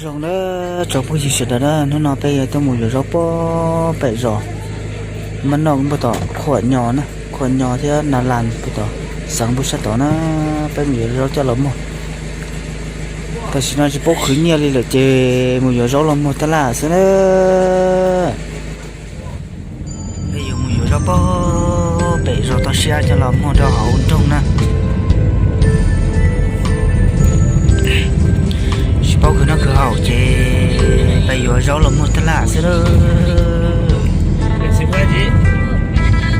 Zoo na, tsoom phooj ywg sawv daws na, hnub no peb yuav tuaj mus yuav zaub puag pem zos Mab Noj puag tom Khuam Nyo na, Khuam Nyo thiab Na Las puag tom xeev npus sab tod na, peb mus yuav zaub coj los muag. Tam sim no tsis paub khwv nyiaj li lawm ces mus yuav zaub los muag taj laj xwb na. Peb yuav mus yuav zaub puag pem zos toj siab coj los muag rau hauv nroog na. Tsis paub khwv noj khwv haus ces peb yuav zaub los muag taj laj xwb na.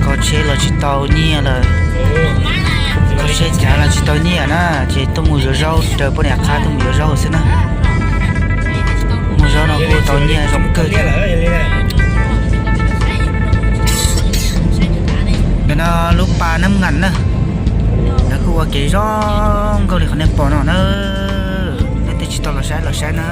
Kho tsheb los tsis tau nyiaj lawm, kho tsheb cav los tsis tau nyiaj na, ces tuaj mus yuav zaub raws poj niam qhab tuaj mus yuav zaub xwb na. Mus zaub no kuj tau nyiaj zoo kawg thiab. Ntawm no lub pas Nab Ngas na, lawv kuj ua kev zoo nkauj li qhov nej pom no na. Nej twg tsis tau los saib los saib na.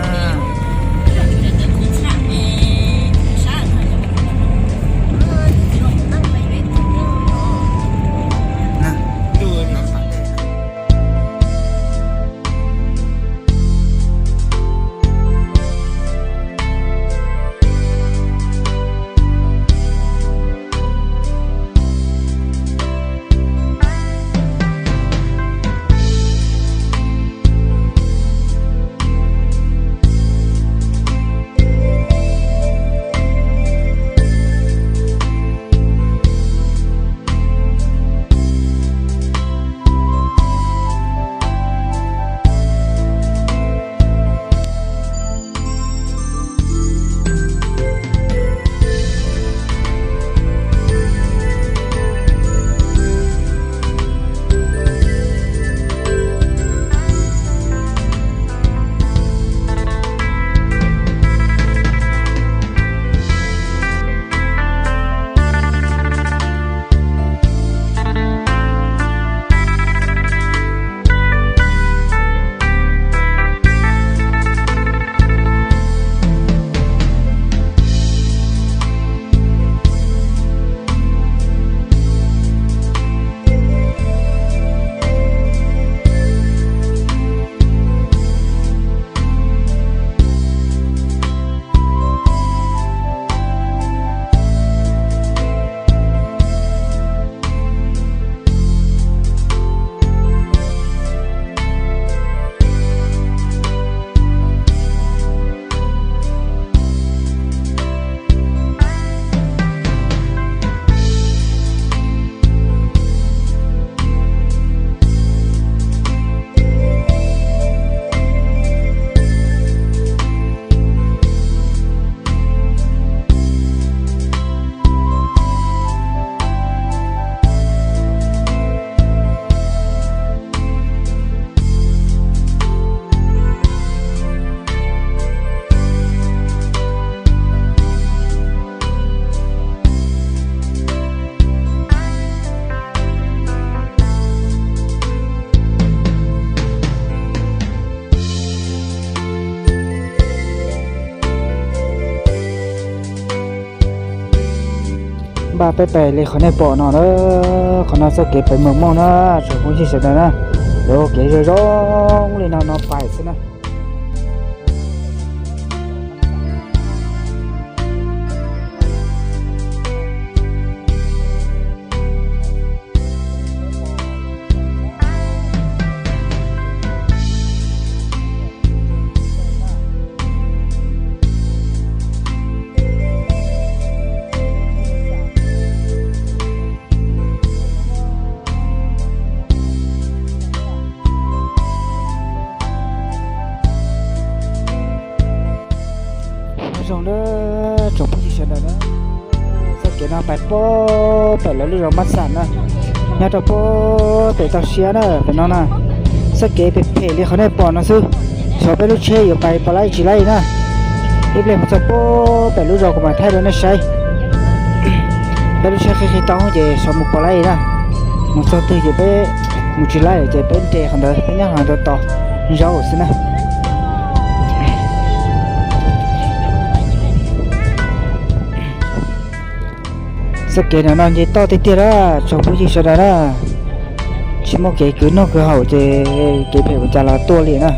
Npaj peb pais li qhov nej pom no na, qhov no txoj kev pais Mos Moj na, tsoom phooj ywg sawv daws na, yuav ua kev zoo zoo li no no pais xwb na. Nyob zoo na tsoom phooj ywg sawv daws na, txoj kev no pais puag pem lawv lub zos Mab Xam na, nyob rau puag pem toj siab na pem no na. Txoj kev phem phem li qhov nej pom no xwb, xyov peb lub tsheb yuav pais puas laib tsis laib na. Ib pliag mus txog puag pem lub zos kuv mam thaij rau nej saib. Peb lub tsheb qhib qhib tau ces xyov mus puas laib na. Mus txog twg ces peb mus tsis laib lawm ces peb nres qhov ntawd, peb nyob qhov ntawd tos zaub xwb na. Txoj kev no no nce toj tiag tiag na tsoom phooj ywg sawv daws na. Tsis muaj kev khwv noj khwv haus ces kev phem ua cas los tuaj li na.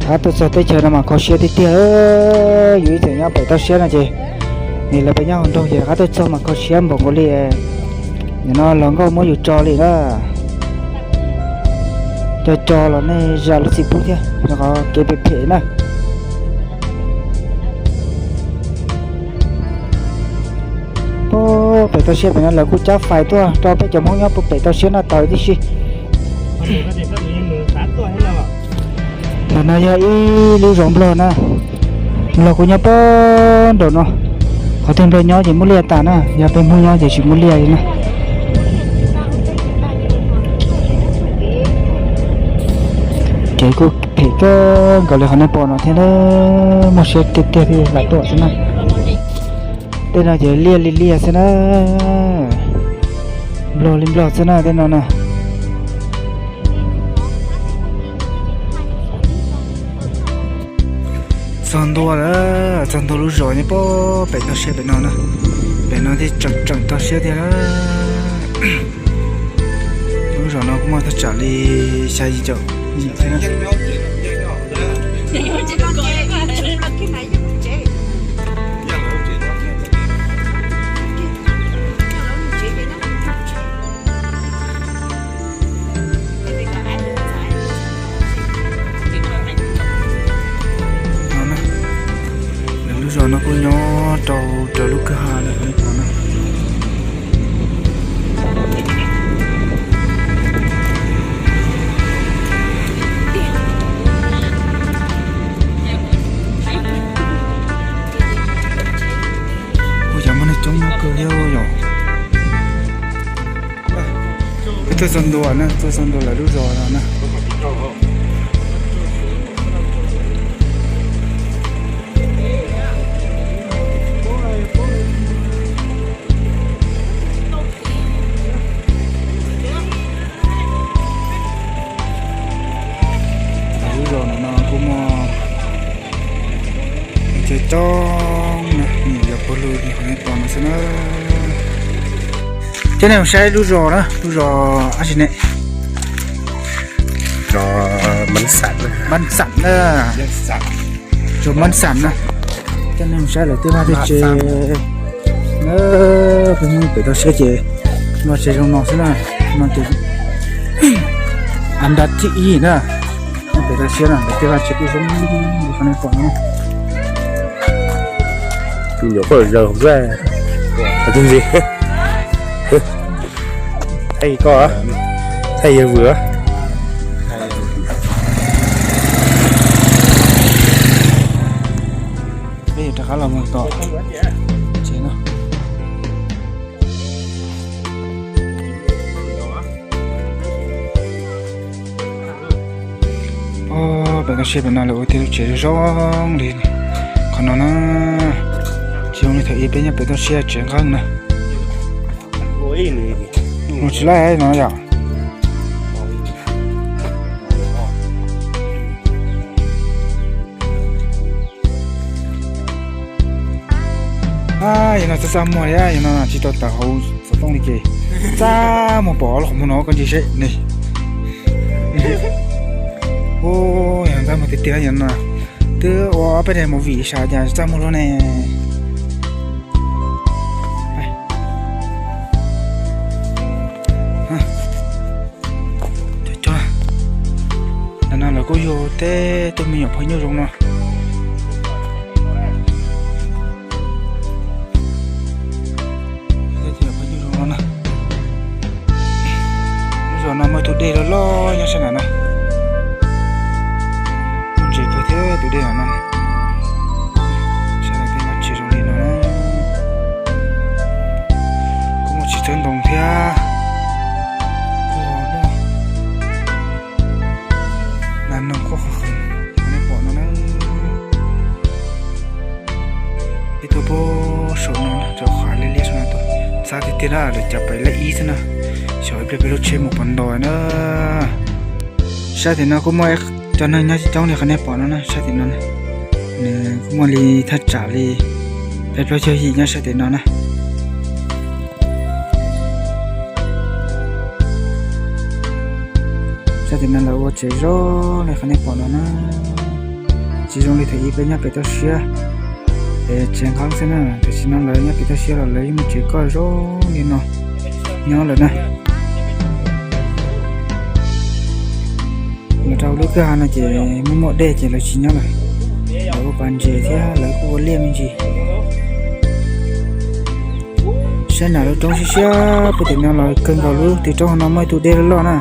Rov qab tuaj txog teb chaws no mas kho siab tiag tiag. Yus ib txwm nyob pem toj siab no ces, nim lawv peb nyob hauv nroog ces rov qab tuaj txog mas kho siab npaum nkaus li, nim no los nkauj muab yus tso li na. Co co los nej zam lub txim pub thiab rau qhov kev phem phem na. Pem toj siab pem no lawv kuj cab fais tuaj rau peb cov Hmoob nyob pem toj siab noj taus tib si. Ntawm no yog ib lub zos Nplog na. Nplog kuj nyob pem nraum no. Qhov twg Nplog nyob ces muaj liaj tas na, yog peb Hmoob nyob ces tsis muaj liaj li na. Kev kuj phem kawg nkaus li qhov nej pom no thiab, muaj siab tiag tiag thiaj lam tuaj xwb na. Tej no ces liaj li liaj xwb na. Nplog li Nplog xwb na tej no na. Txog ntua lawm, txog ntua lub zos nyob pem toj siab pem no na. Pem no thiaj tseem tseem toj siab tiag na. Lub zos no kuj muaj thaj tsam li xya yim caum yim thiab na. Lub zos no kuj nyob rau raws lub kwj ha no. Ua cas muaj neeg coob kawg li yom. Peb tuaj txog ntua na, tuaj txog ntua lawv lub zos no na. Lub zos no kuj muaj cov coob na, nws yuav puag lug li qhov nej pom no xwb na. Coj nej mus saib lub zos na, lub zos dab tsi ne? Npab Xam na, zos Npab Xam na. Coj nej mus saib lawv tej vaj tej tsev na, peb Hmoob pem toj siab ces vaj tsev zoo no xwb na. No ces an dab thib ib na, pem toj siab na, lawv tej vaj tsev kuj zoo li qhov nej pom no. Tus nyuam qhuav zaws hauv txaj, qhov twg ntxiv? Thaij koj, thaij yawg vwm. Peb yuav rov qab los mus tom tsev no. Pem toj siab pem no lawv ua tej lub tsev zoo zoo li qhov no na. Tsis zoo li thaum ub peb nyob pem toj siab tsev nqeeb na. Mus tsis laij no yom. Yog no txaj txaj muag li, yog no tsis tau tawm hauv xov tooj li ces txaj muag, pom lub qhov muag no koj ntsia seb ne. Yog txaj muag tiag tiag, yog no twb ua ob peb daim movie sav cas txaj muag luaj ne. Cov, ntawm no lawv kuj yug tej tug me nyuam phaj nyuj zoo no. Tej me nyuam phaj nyuj zoo no na. Lub zos no muaj tus dej loj loj nyob sab nram no. Muaj ntses kawg thiab tus dej no na. Sab nram tej no tsis zoo li no na. Kuj muaj txiv txawb ntoo thiab. Kuj muaj nas noog quaj qhov qhwv, nej pom no na. Peb tuaj puag saum no, cov qhav liab liab saum no tuaj. Txaj tiag tiag na, lawv cav pais laj ib xwb na. Xyov ib pliag peb lub tsheb mus puas nto na. Sab tim no kuj muaj cov neeg nyob coob li qhov nej pom no na, sab tim no na. Nws kuj muaj li thaj tsam li peb plaub caug yim nyob sab tim no na. Sab tim no lawv ua tsev zoo li qhov nej pom no na. Tsis zoo li thaum ub peb nyob pem toj siab es tsev nqeeb xwb na, tam sim no lawv nyob pem toj siab los lawv yeej muaj tsev koj zoo li no nyob lawm na. Los rau lub kwj ha no ces muaj muaj dej ces lawv tsis nyob lawm, lawv ua pas ntses thiab lawv kuj ua liaj me ntsis. Saib nram lub roob siab siab puag tim no los kawg nkaus, lub tim roob no muaj ib tug dej loj loj na,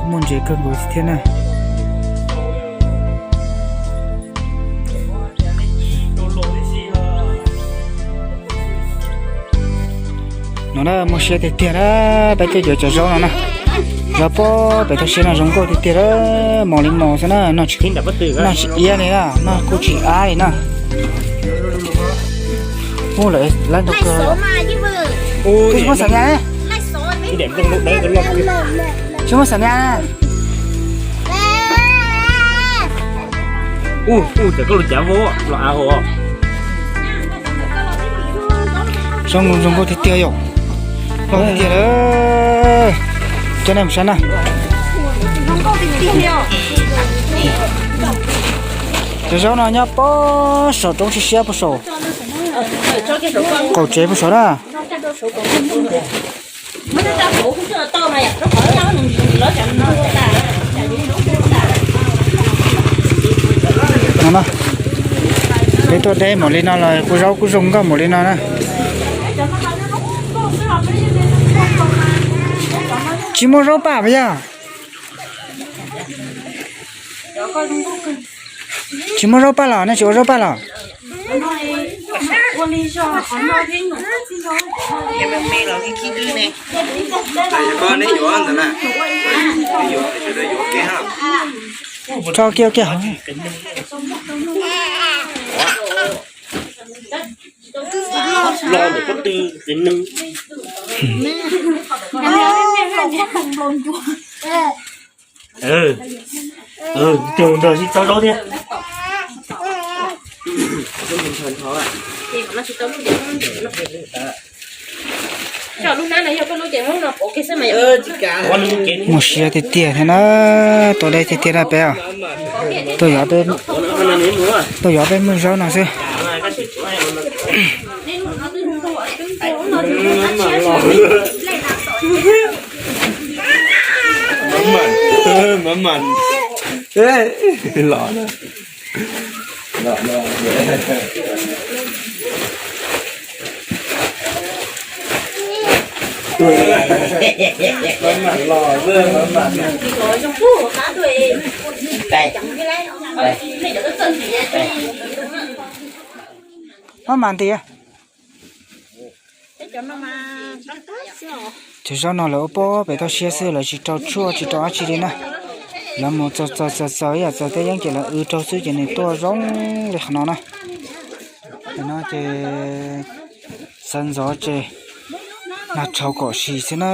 kuj muaj ntses kawg nkaus thiab na. No na, muaj siab tiag tiag na, peb tuaj yuav cov zaub no na. Zaub pob pem toj siab no zoo nkauj tiag tiag, mos li mos xwb na, noj tsis iab li na, noj kuj tsis ab li na. Ub, lawv laib ntau kawg. Tsis muaj xam nyas, tsis muaj xam nyas. Ub, ub, cov koj lus cav vau los av hauv. Zoo nkauj tiag tiag yom. Loj tiag tiag lawm. Coj nej mus saib na. Cov zaub no nyob pob saum roob siab siab puag saum qaum tsev puag saum na. No na, peb tuaj deb npaum li no los kuj zaub kuj zoo nkauj npaum li no na. Tsis muaj zaub paj puas yog? Tsis muaj zaub paj los, nej tsis ua zaub paj los? Tso kiag kiag. Nrog tsis tau zaub thiab. Muaj siab tiag tiag thiab na, tuaj deb tiag tiag na peb. Tuaj yog peb, tuaj yog peb muaj zaub no xwb. Los, los. Maj mam nti. Cov zaub no lawv ua pob pem toj siab xwb, lawv tsis rau tshuaj tsis rau dab tsi li na. Lawv mus txaus txaus txaus txaus ib yam txaus tej yeeb ces lawv wb rau xwb ces nws tuaj zoo li qhov no na. Qhov no ces sawv ntxov ces nag tshauv kom si xwb na.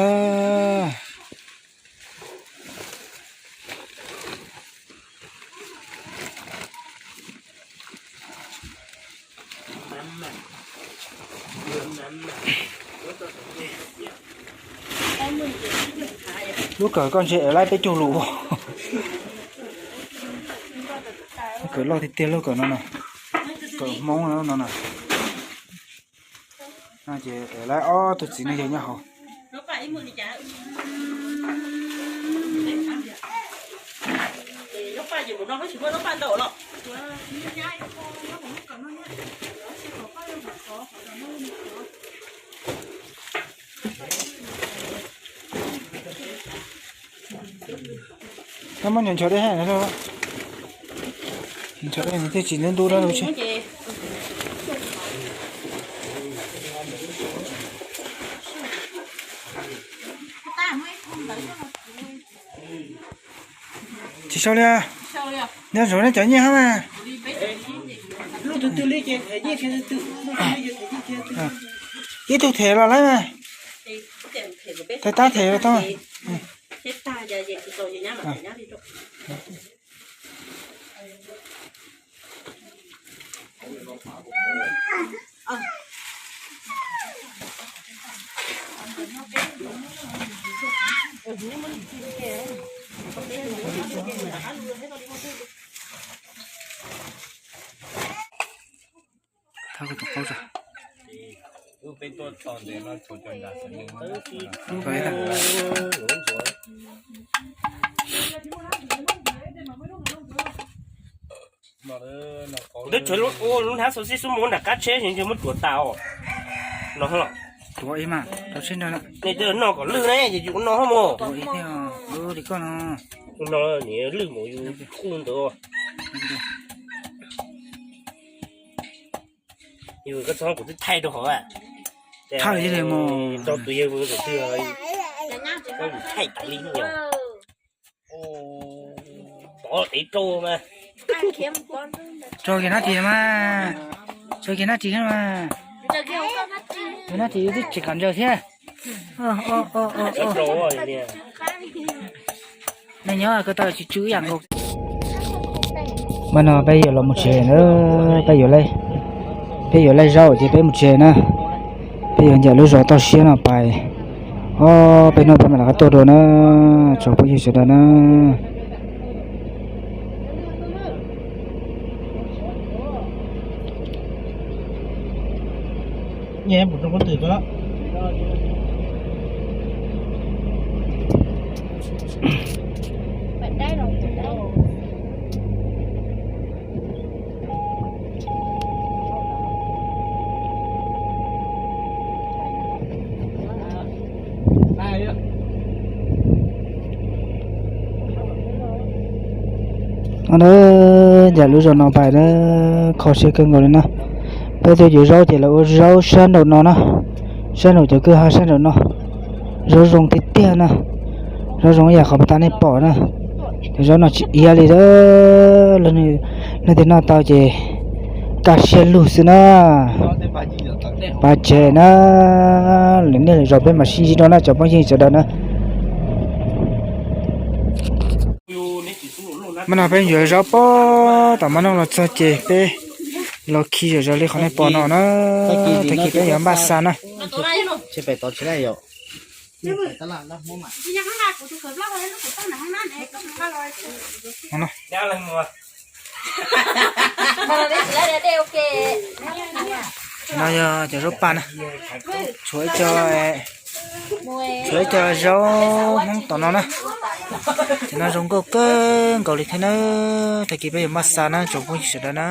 Lub kawm koj ntshe ev laib peb caug lus. Lub kawm loj tiag tiag lub kawm no na. Kawm Hmoob no na. No ces ev laib ob tug txiv neej yawg nyob hauv. Koj muab nyuam nchov dej hab, nchov dej thiaj tsis ntub ntub dab lub tsheb. Tsis sau li. Nyob zoo nej cov nyiaj hab mas. Ib tug them los lawm mas. Them tab them los tau. Twb tshuav lub hnab xauv xib xub mus nram qab tsheb es ntshe muab tuav tas os. No los, tuav ib mas rau tsheb nrog na. Nej twb noj kom lwj na, ces yus no mus. Tuav ib thiab, li koj no. No, lwj mus yus qub ntawd. Yus koj txhob, kuv twb thaij rau hauv. Thaij li mus rau tus yawg mus tus twg, thaij tas li. Tov ev rau mas. Tso kiag nab ris mas. Tso kiag nab ris mas. Nab ris twb tsis kam ntsaws thiab. Nej nyob ko taw tsw tsw ib yam nkaus. Mas no peb yuav los mus tsev na, peb yuav, peb yuav laij zaub ces peb mus tsev na. Peb yuav ncaim lub zos toj siab no pais. Ob peb hnub peb mam rov qab tuaj dua na, tsoom phooj ywg sawv daws na. Nyob ncaim lub zos no pais na, kho siab kawg nkaus li na. Peb tuaj yuav zaub ces lawv ua zaub sab nraum no na, sab nraum cov kwj ha sab nraum no. Zaub zoo tiag tiag na, zaub zoo ib yam qhov puag ta nej pom na. Cov zaub no tsis iab li, leej twg noj tau ces kaj siab lug xwb na. Pab tseg na, lwm niaj lwm zaus peb mam sib ntsib dua na tsoom phooj ywg sawv daws na. Mas no peb yuav zaub pob tom mab noj los txog ces peb los khi zom zaws li qhov nej pom no na. Tag kis peb yuav npaj xa na. No yog cov zaub paj na, tshuav ib co, tshuav ib co zaub Hmoob tom no na. Cov no zoo nkauj kawg nkaus li thiab na. Tag kis peb yuav npaj xa na tsoom phooj ywg sawv daws na.